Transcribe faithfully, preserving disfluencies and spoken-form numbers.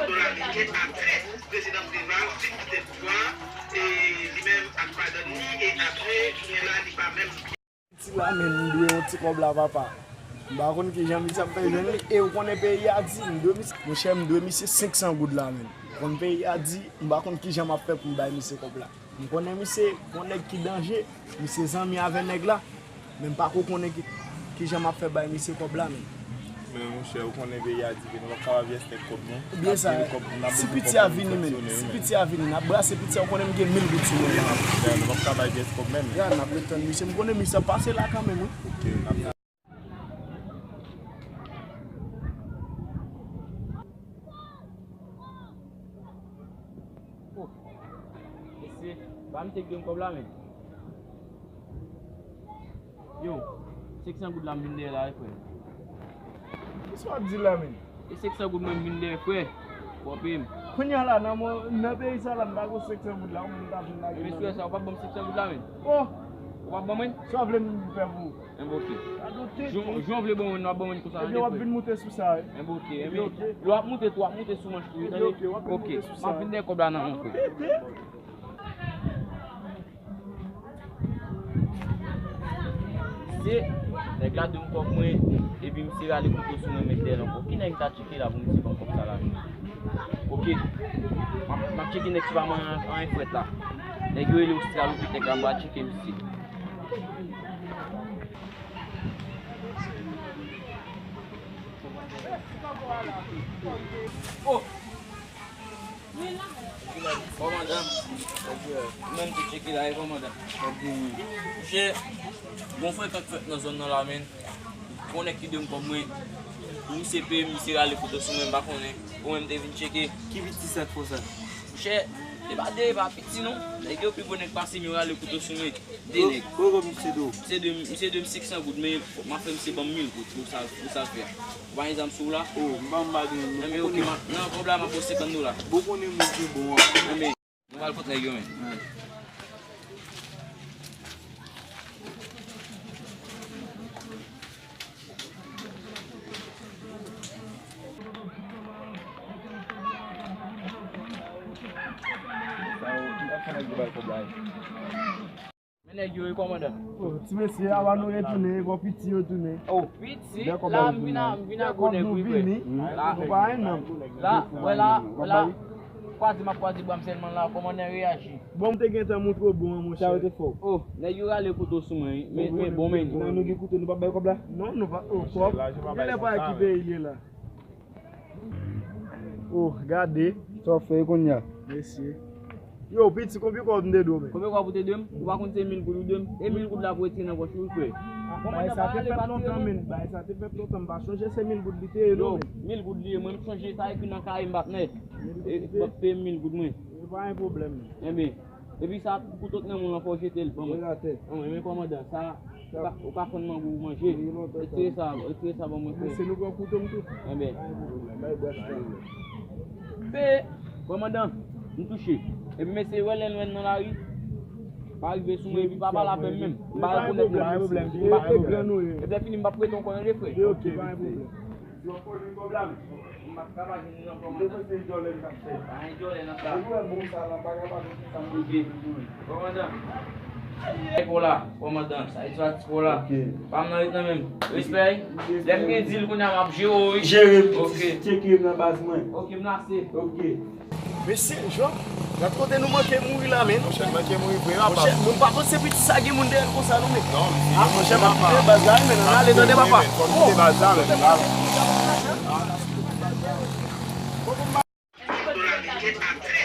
Dola Ameriken apre Prezidan Preval fin kite pouvwa, e li menm ak madanm li, e apre, kounye la, li pa menm. Ti la, men m dwe yon ti kòb la, papa. M pa konn kijan misye ap fè jwenn li, e ou konnen peyi a di, m dwe misye, monchè, m dwe misye senk san goud la, men. Ou konn peyi a di, m pa konn kijan m ap fè pou m bay misye kòb la. M konnen misye gon nèg ki danje, misye zanmi avè nèg la, men m pako konnen ki, kijan m ap fè bay misye kòb la, men. Men monchè, ou konnen peyi a di ke nou p ap kapab yès nèg kòb, non. Oubyen sa, n ap vini kòb, n ap si vini piti kòb a pou vini, men, fonksyone, si men. Piti a vini, n ap brase piti a, ou konnen m gen mil goud sou mwen la. Monchè, nou p ap ka bay yès kòb menm. Ya, n ap ret tann misye, m konnen misye ap pase la kanmenm, wi. Ok, n ap Oh, mesye, pa misye k dwe m kòb la, men. Yo, senk san goud la m vin dèyè la, wi, frè. Kisa w ap di la, men? E senk san goud mwen m vin dèyè, frè. Pou w peye m. Kounye a la, nan mo-, nan peyi sa la, m pa gon senk san goud la, ou menm ta vin lage nan men. Mesye, sa, ou p ap ban m senk san goud la, men? Oh! Ou p ap ban mwen? Sa w vle m fè pou ou? Enben, ok. Jan, jan w vle ban mwen, w ap ban mwen konsa, tande, frè. Ebyen, w ap vin moute sou sa, wi. Enben, ok. Ebyen, ok. Lè w ap moute tou, w ap moute sou manch tou, wi, tande. Ebyen, ok, w ap vin moute sou sa. Ok. M ap vin dèyè kòb la nan men w, frè. Tete. Se nèg la dwe m kòb mwen, epi misye rale kouto sou mwen, met dèyè l ankò. Ki nèg m ta tcheke la pou misye ban m kòb sa la? Ok. M ap, m ap tcheke nèg ki pa manyen anyen frèt la. Nèg yo rele Ostralopitèk la, m pral tcheke misye. Oh! Kòmandan, ou menm tou tcheke la, wi, kòmandan. Monchè, gon frekant fèt nan zòn nan la, men. Gon nèg ki dwe m kòb mwen. Pou misye peye m, misye rale kouto sou mwen, m pa konnen. Ou menm te vin tcheke. Ki piti sa k fè w sa? Monchè, e pa de, e pa piti non. Nèg yo pi gwo nèg pase m, yo rale kouto sou mwen. De nèg. Kote misye dwe w? Misye dwe m, misye dwe m senk san goud, men m ap fè misye ban m mil goud pou sa, pou sa l fè a. Ou pa gen zam sou w la? Oh, m pa, m pa gen, men ok, m ap, nan kòb la, m ap ba w senkant dola. Bon, konnen moun ki bon an. Enben, nou pral kot nèg yo, men. Sa yo, ki ap fè nèg yo bay kòb la, wi. Men nèg yo, wi, kòmandan. Oh, ti mesye, awa nou retounen, e bò piti yo tounen. Oh, piti? La, m vin a, m vin a gwo nèg, wi, frè. La, nou pa yon nonm. La, wè la, wè la. Kwaze m ap kwaze bra m sèlman la, kòmandan reyaji. Bon, m te gentan montre w bon an, monchè. Sa yo te fè w? Oh, nèg yo rale kouto sou mwen, wi. Men, men bon, men. Nan nou gen kouto, nou p ap bay kòb la? Non, nou pa, oh, kòb. Genlè pa ki peyi l ye la. Oh, gade. Sa w fè kounye a? Mesye. Yo, piti, konbyen kòb m te dwe w, men? Konbyen kòb ou te dwe m? Ou pa konn se mil goud ou dwe m? E mil goud la pou retire nan pòch ou, wi, frè. Bagay sa te fèt lontan, men. Bagay sa te fèt lontan, m pa chonje se mil goud li te ye, non, men. Yo, mil goud li ye, mwen, m chonje sa ekri nan kaye m, patnè. E, peye m mil goud mwen. E pa yon pwoblèm. Enben, epi sa, kouto k nan men w lan, fò w jete l ban mwen. Anmwe, men kòmandan, sa, ou pa, ou pa konn manje ou manje. Retire sa, retire sa ban mwen, frè. Se nou pran kouto m tou. Enben. Pe, kòmandan, m touche. Epi mesye, wè lè n wè n nan lari, pa rive sou mwen, epi pa pale avè m menm. M pa rekonèt nèg yo. Epi lè fini, m p ap prete w ankò non, frè. Ok, pa gen pwoblèm. Si w ap pran kòb la, men. M ap travay vin nan kòmandan. Depi se djòlè m t ap fè. Pa gen djòlè nan sa. Ou wè bon sa la, m pa ka pa konn sa m bezwen pou mwen. Kòmandan. Ay, pou la, kòmandan, sa e swa ti pou la. Ok. Pa m nan ret nan menm. Respè, wi. Lè m gen dil kounye a, m ap jere w, wi. Jere m, ok. Tcheke m nan baz mwen. Ok, m lase. Ok. Mesye, Jòb, gad kote nou manke mouri la, men. Monchè, n manke mouri vre, papa. Monchè, nou pa panse piti sa gen moun dèyè l konsa, non, men. Non, monchè, m ap kite baz la, wi, men, ann ale, tande, papa. Fò n kite baz la, men. Dola Ameriken apre